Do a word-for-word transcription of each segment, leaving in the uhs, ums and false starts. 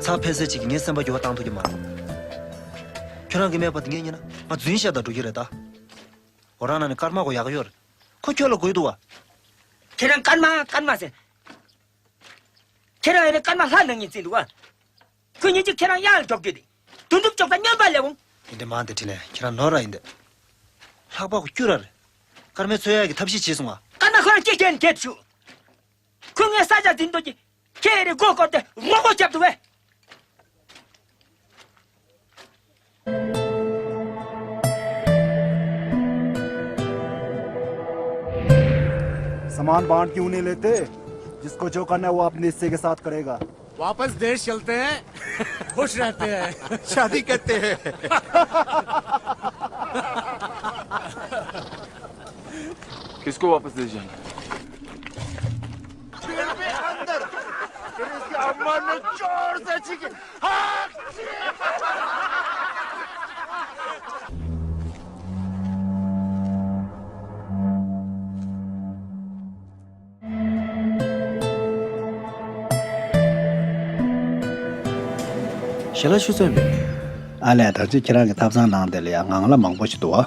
ད་ཕལ་སེ་ཅིག་གིས་ངའི་སེམས་པ་འགྱུར་བ་བཏང་ཐུབ་ཀྱི་མ་རེད། ཁྱོད་རང་གིས་སྨྲས་པ་དེ་ངས་ཉན་ན་ང་རྫུན་བཤད་དང་འགྲོ་གི་རེད་ད། འོ་རང་ནང་ནས་སྐར་མ་གོ་ཡག་ཡོད་རེད། ཁོ་ཁྱོད་ལ་དགོས་འདུག་བ། ཁྱེད་རང་སྐར་མ་སྐར་མ་ཟེར། ཁྱེད་རང་ཡིན་ན་སྐར་མ་ལྷ་ནང་ངེས་བརྩིས་འདུག་བ། ཁོ་ཉིན་གཅིག་ཁྱེད་རང་གཡང་ལ་འཇོག་རྒྱུ་དེ། དུ་འདུག་ཅོག་ཙ་སྨྱོན་པ་ལས་འོང་། ཡིན་དེ་མང་དེ་དྲིས་ནས་ཁྱེད་རང་ནོར་ར་ཡིན་དེ། ལྷག་པ་གོ་སྐྱུར་ར་རེད། སྐར་མའི་འཚོལ་ཡག་གི་ཐབས་ཤེས་བྱས་སོང་ང་། སྐར་མ་ཁོ་རང་སྐྱེ་རྒྱན་འགྱེད་ཤུ། ཁོ་ངའི་ས་ཆ་འཛིན་འདོད་ཀྱི། ཁྱེད་རེ་མགོ་སྐོར་ཏེ་རོགས་པ་རྒྱབ་འདུག་བས། सामान बांट क्यों नहीं लेते? जिसको जो करना है वो अपने हिस्से के साथ करेगा। वापस देश चलते हैं, खुश रहते हैं। शादी करते हैं। किसको वापस देश जाना है? फिर भी अंदर। फिर इसके अम्मा ने जोर से चीखी। हाँ। ཞལ་ལག་ཞུ་ཚོད་མེད། ཨ་ལས་ད་ཅི་ཁྱེད་རང་གི་ཐབ་ཚང་ནང་དེ་ལ་ཡང་ངང་ལག་མང་པོ་ཞིག་འདུག་ཨ།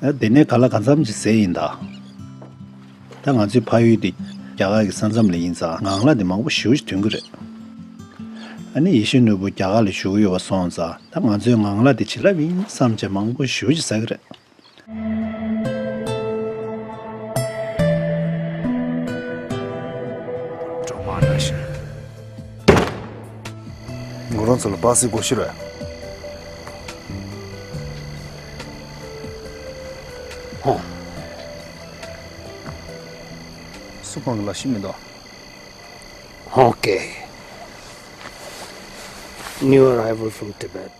ཨ་དེ་ནས་ག་ལ་གང་འཚམ་ཅིག་ཟས་ཡིན་ད། ད་ང་ཚོའི་ཕ་ཡུལ་དེ་རྒྱ་གར་གྱི་ས་མཚམས་ལ་ཡིན་ཙང་ངང་ལག་དེ་མང་པོ་ཞེ་པོ་ཞིག་ཐོན་གྱི་རེད། ཨ་ནི་ཡིད་བཞིན་ནོར་བུ་རྒྱ་གར་ལ་བཞུགས་ཡོད་པ་སོང་ཙང་ད་ང་ཚོའི་ངང་ལག་དེ་བྱིན་རླབས་ཡིན་བསམ་བྱས་མང་པོ་ཞེ་པོ་ཞིག་ཟ་གི་རེད། ང་རང་ཚོ་ལ་སྦ་སི་སྒོ་ཤི་རེད། ཧོ། སུ་གང་གི་ལ་ཤི་མི་འདུག Okay. New arrival from Tibet.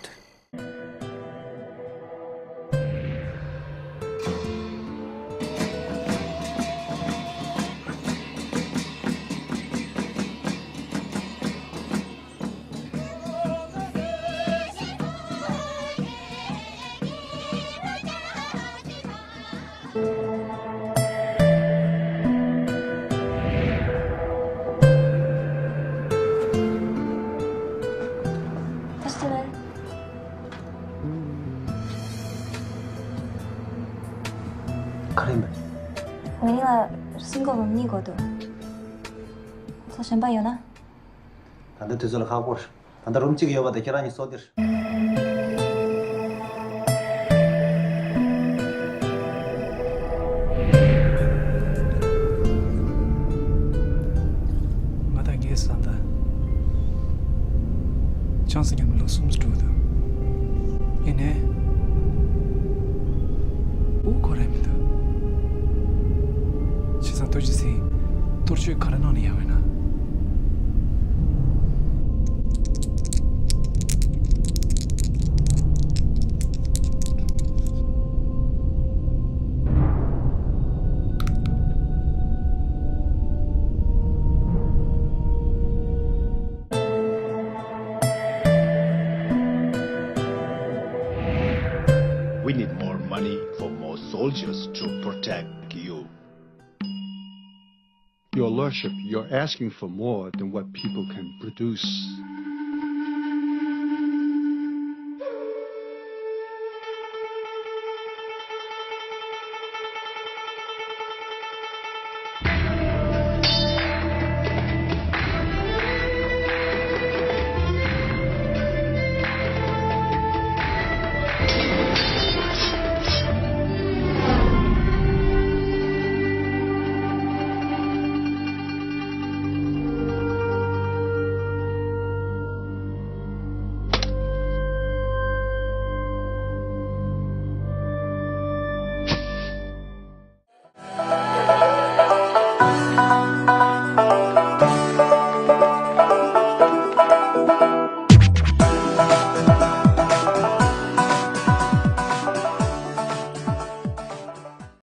ག་རེ་ཡིན་པས། ང་གཉིས་ལ་སིང་གལ་རུམ་གཉིས་དགོས་འདུག་ཚོ་གཞན་པ་ཡོད་ན། ད་ལྟ་དུས་ཚོད་ལ་ཁག་པོ་རེད། ད་ལྟ་རུམ་གཅིག་ཡོད་པ་དེ་ཁྱེད་རང་གཉིས་གསོ་སྟེར། ང་དང་ངའི་བཟའ་ཟླ། ཆང་ས་མཉམ་ལོ་གསུམ་འགྲོ་འདུག་ཡིན་ནའི། དབུགས་འཁོར་ར་མི་འདུག་བྱས་ཙང་ལྟོས་ཅི་སྲིད། གཏོར་བཅོས་ག་རེ་གནང་ན་ཡག་ཡོད་ན། We need more money for more soldiers to protect you. Your Lordship, you're asking for more than what people can produce.